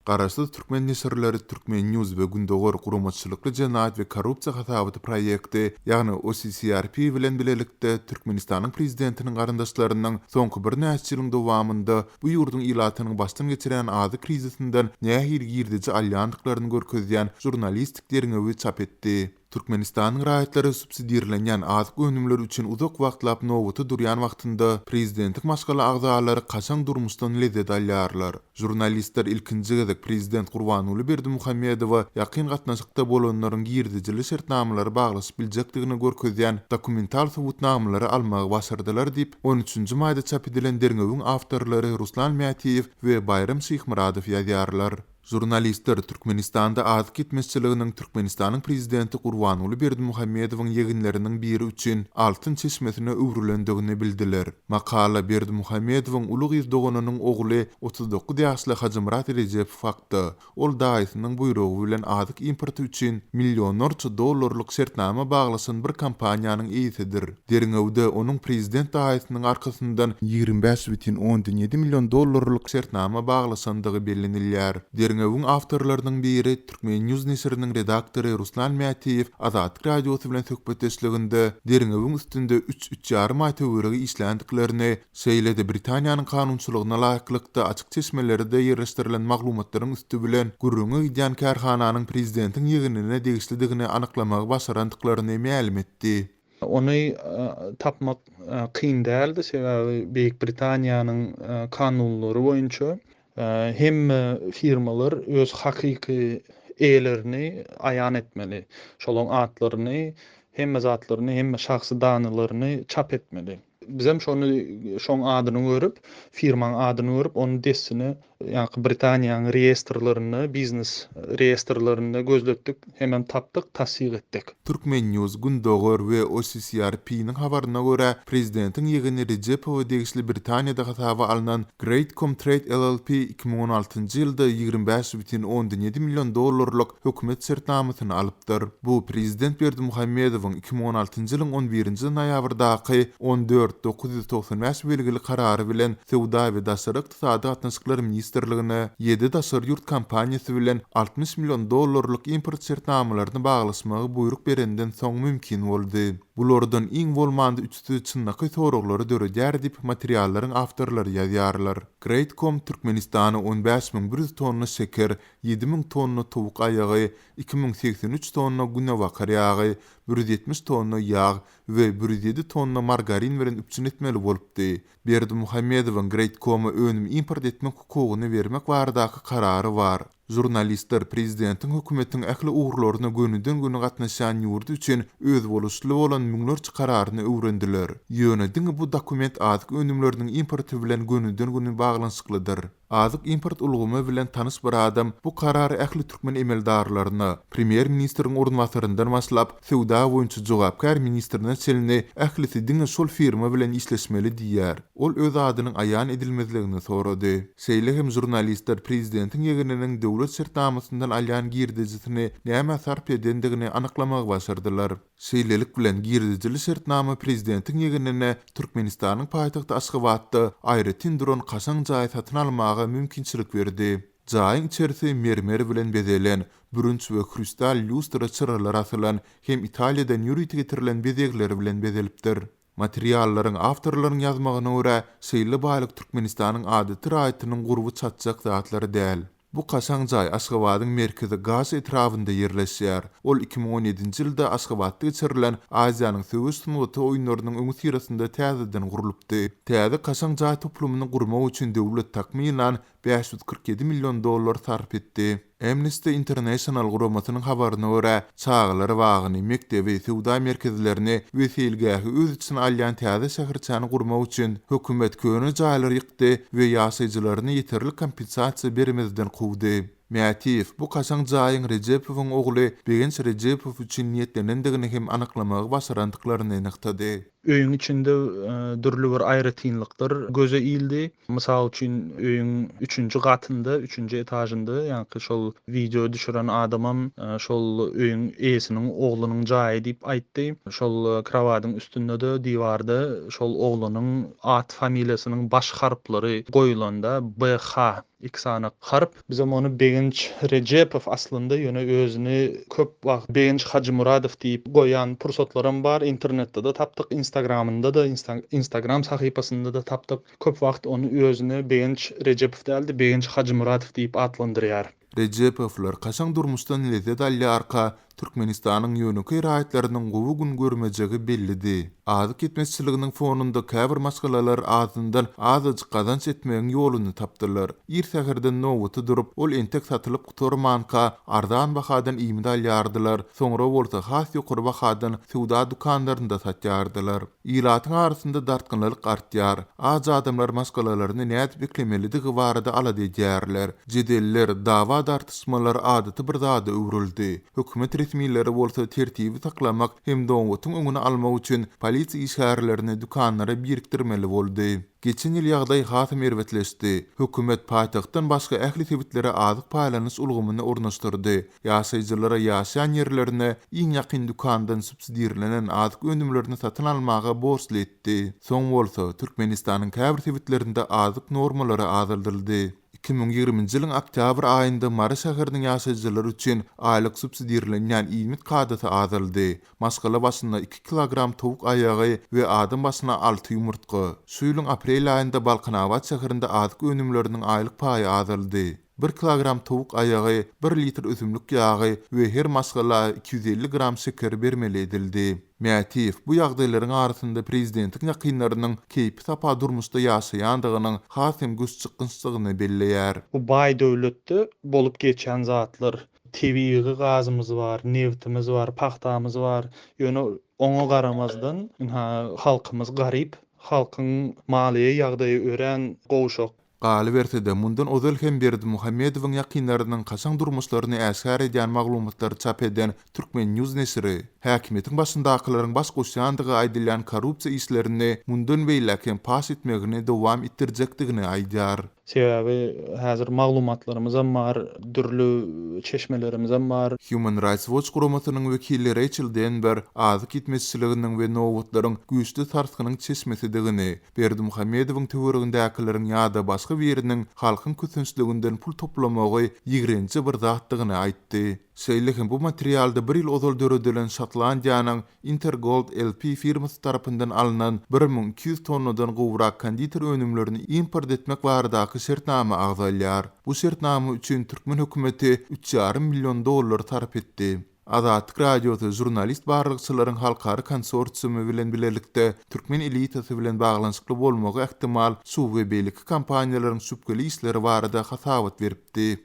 Garaşsyz türkmen neşirleri Turkmen. News we Gündogar guramaçylykly jenaýat we korrupsiýa hasabaty proýekti, ýagny OCCRP bilen bilelikde Türkmenistanyň prezidentiniň garyndaşlarynyň soňky birnäçe ýylyň dowamynda bu ýurduň ilatynyň başdan geçirýän azyk krizisinden nähili girdeji alýandyklaryny görkezýän žurnalistik derňewi çap etdi. Türkmenistanyň raýatlary subsidirlenýän azyk önümleri üçin uzak wagtlap nobata durýan wagtynda, prezidentiň maşgala agzalary kaşaň durmuşdan lezzet alýarlar. Žurnalistler ilkinji gezek prezident Gurbanguly Berdimuhamedowa ýakyn gatnaşykda bolanlaryň girdejili şertnamalary baglaşyp biljekdigini görkezýän dokumental subutnamalary almagy başardylar diýip, on üçünji maýda çap edilen derňewiň awtorlary Ruslan Mätiýew we Baýram Şyhmyradow ýazýarlar. Žurnalistler Türkmenistanda azyk ýetmezçiliginiň Türkmenistanyň prezidenti Gurbanguly Berdimuhamedowyň ýegenleriniň biri üçin altyn çeşmesine öwrülendigini bildiler. Makala Berdimuhamedowyň uly gyz doganynyň ogly 39 ýaşly Hajymyrat Rejepow hakda. Ol daýysynyň buýrugy bilen azyk importy üçin millionlarça dollarlyk şertnama baglaşan bir kompaniýanyň eýesidir. Derňewde onuň prezident daýysynyň arkasyndan 25,7 million dollarlyk şertnama baglaşandygy bellenilýär. Derňewiň awtorlarynyň biri, Turkmen. News neşiriniň redaktory Ruslan Mätiýew Azatlyk Radiosy bilen söhbetdeşliginde derňewiň üstünde üç, üç ýarym aý töweregi işländiklerini, şeýle-de Britaniýanyň kanunçylygyna laýyklykda açyk çeşmelerde ýerleşdirilen maglumatlaryň üsti bilen gürrüňi gidýän kärhananyň prezidentiň ýegenine degişlidigini anyklamagy başarandyklaryny mälim etdi. Ony tapmak kyn däldi, sebäbi Beýik Britaniýanyň kanunlary boýunça hemme firmalar öz hakyky eýelerini aýan etmeli. Şolaryň atlaryny, hemme zatlaryny, hemme şahsy danylaryny çap etmeli. Bizem şony şoň adyny görüp, firmaň adyny görüp, ony dessine ýaňky Britaniýanyň reýestrlerinde, biznes reýestrlerinde gözletdik, hemem tapdyk, tassyk etdik. Turkmen. News, Gündogar we OCCRP-niň habaryna görä, prezidentiň ýegeni Rejepowa degişli Britaniýada hasaba alnan Greatcom Trade LLP 2016-njy ýylda 25,7 million dollarlyk hökümet şertnamasyny alypdyr. Bu prezident Berdimuhamedowyň 2016-njy ýylyň on birinji noýabrdaky 14 995 belgili karary bilen Söwda we daşary ykdysady gatnaşyklar ministrligine ýedi daşary ýurt kompaniýasy bilen 60 million dollarlyk import şertnamalaryny baglaşmagy buýruk berenden soň mümkin boldy. Bulardan iň bolmanda üçüsi çynlakaý soraglary döredýär diýip, materiallaryň awtorlary ýazýarlar. Greatcom Türkmenistana 15 100 tonna şeker, 7000 tonna towuk aýagy, 2083 tonna günebakar ýagy, 170 tonna ýag we 107 tonna margarin bilen üpjün etmeli bolupdy. Berdimuhamedowyň Greatcom-a önüm import etmek hukugyny bermek baradaky karary bar. Žurnalistler prezidentiň hökümetiň ähli ugurlaryna gönüden-göni gatnaşýan ýurdy üçin özboluşly bolan müňlerçe kararyny öwrendiler. Ýöne diňe bu dokument azyk önümleriniň importy bilen gönüden-göni baglanyşyklydyr. Azyk import ulgamy bilen tanyş bir adam bu karary ähli türkmen emeldarlaryna, premýer-ministriň orunbasaryndan başlap, söwda boýunça jogapkär ministrine çenli ählisi diňe şol firma bilen işleşmeli diýýär. Ol öz adynyň aýan edilmezligini sorady. Şeýle hem žurnalistler prezidentiň ýegeniniň döwlet şertnamasyndan alýan girdejisini nämä sarp edendigini anyklamagy başardylar. Şeýlelik bilen, girizijili şertnama prezidentiň ýegenine Türkmenistanyň paýtagty Aşgabatda aýratyn duran kaşaň jaýy satyn almaga mümkinçilik berdi. Jaýyň içerisi mermer bilen bezelen, bürünç we hrustal lýustra çyralar asylan hem Italiýadan ýörite getirilen bezegler bilen bezelipdir. Materiallaryň awtorlaryň ýazmagyna görä, şeýle baýlyk Türkmenistanyň adaty raýatynyň gurby çatjak zatlary däl. Bu kaşaň jaý Aşgabadyň merkezi Gaş etrabynda ýerleşýär. Ol 2017-nji ýylda Aşgabatda geçirilen Aziýanyň söweş sungaty oýunlarynyň öňüsyrasynda täzeden gurlupdy. Täze kaşaň jaý toplumyny gurmak üçin döwlet takmynan 547 million dollar sarp etdi. Amnesty International guramasynyň habaryna görä, çagalar bagyny, mekdebi, söwda merkezlerini we seýilgähi öz içine alýan täze şäherçäni gurmak üçin hökümet köne jaýlary ýykdy we ýaşaýjylaryna ýeterlik kompensasiýa bermezden kowdy. Mätiýew bu kaşaň jaýyň Rejepowyň ogly Begenç Rejepow üçin niýetlenendigini hem anyklamagy başarandyklaryny nygtady. Öýüň içinde dürli bir aýratynlyklar göze ildi. Mysal üçin, öýüň üçünji gatynda, üçünji etažynda, ýaňky şol wideo düşüren adamam şol öýüň eýesiniň oglunyň jaýy diýip aýtdy. Şol krowadyň üstünde-de, diwarda şol oglanyň at-familiýasynyň baş harplary goýulanda, BH. Iki sany harp. Bizem ony Begenç Rejepow aslynda, ýöne özüni köp wagt Begenç Hajymyradow diýip goýýan pursatlaram bar. Internetde-de tapdyk, Instagramynda-da, Instagram sahypasynda-da tapdyk. Köp wagt ony özüni Begenç Rejepow däl-de, Begenç Hajymyradow diýip atlandyrýar. Rejepowlar kaşaň durmuşdan lezzet alýarka, Türkmenistanyň ýönekeý raýatlarynyň gowy gün görmejegi bellidi. Azyk ýetmezçiliginiň fonunda käbir maşgalalar azyndan azajyk gazanç etmegiň ýoluny tapdylar. Ir säherden nobata durup, ol entek satylyp gutarmanka, arzan bahadan iýmit alýardylar, soňra bolsa has ýokary bahadan söwda dükanlarynda satýardylar. Ilatyň arasynda dartgynlylyk artýar. Aç adamlar maşgalalaryny nädip eklemelidigi barada alada edýärler. Jedeller, dawa-dartyşmalar adaty bir zada öwrüldi. Hökümet resmileri bolsa tertibi saklamak hem nobatyň öňüni almak üçin polisiýa işgärlerini dükanlara birikdirmeli boldy. Geçen ýyl ýagdaý hasam erbetleşdi. Hökümet paýtagtdan başga ähli sebitlere azyk paýlanyş ulgamyny ornaşdyrdy. Ýaşaýjylara ýaşaýan ýerlerine iň ýakyn dükandan subsidirlenen azyk önümlerini satyn almaga borçly etdi. Soň bolsa, Türkmenistanyň käbir sebitlerinde azyk normalary azaldyldy. 2020-nji ýylyň oktýabr aýynda Mary şäheriniň ýaşaýjylary üçin aýlyk subsidirlenýän iýmit kadasy azaldy. Maşgala başyna iki kilogram towuk aýagy we adam başyna alty ýumurtga. Şu ýylyň aprel aýynda Balkanabat şäherinde azyk önümleriniň aýlyk paýy azaldy. Bir kilogram towuk aýagy, bir litr ösümlik ýagy we her maşgala 250 gram şeker bermeli edildi. Mätiýew bu ýagdaýlaryň arasynda prezidentiň ýakynlarynyň keýpi-sapa durmuşda ýaşaýandygynyň has hem gözçykgynçdygyny belleýär. Bu baý döwletde bolup geçýän zatlar. Tebigy gazymyz bar, nebtimiz bar, pagtamyz bar. Ýöne oňa garamazdan, ynha, halkymyz garyp. Halkyň maliýe ýagdaýy örän gowşak. Galyberse-de, mundan ozal hem Berdimuhamedowyň ýakynlarynyň kaşaň durmuşlaryny äşgär edýän maglumatlary çap eden Turkmen. News neşiri, häkimiýetiň başyndakylaryň baş goşýandygy aýdylýan korrupsiýa işlerini mundan beýläk hem paş etmegini dowam etdirjekdigini aýdýar. Sebäbi häzir maglumatlarymyzam bar, dürli çeşmelerimizem bar. Human Rights Watch guramasynyň wekili Reýçel Denber azyk ýetmezçiliginiň we nobatlaryň güýçli sarsgynyň çeşmesidigini, Berdimuhamedowyň töweregindäkileriň ýa-da başga biriniň halkyň kösençliginden pul toplamagy ýigrenji bir zatdygyny aýtdy. Şeýle hem bu materialda bir ýyl ozal döredilen Şotlandiýanyň Intergold LP firmasy tarapyndan alnan 1200 tonnadan gowrak konditer önümlerini import etmek baradaky şertnama agzalýar. Bu şertnama üçin türkmen hökümeti üç ýarym million dollar sarp etdi. Azatlyk Radiosy žurnalist barlagçylaryň halkara konsorsiumy bilen bilelikde türkmen elitasy bilen baglanyşykly bolmagy ähtimal şu we beýleki kompaniýalaryň şübheli işleri barada hasabat beripdi.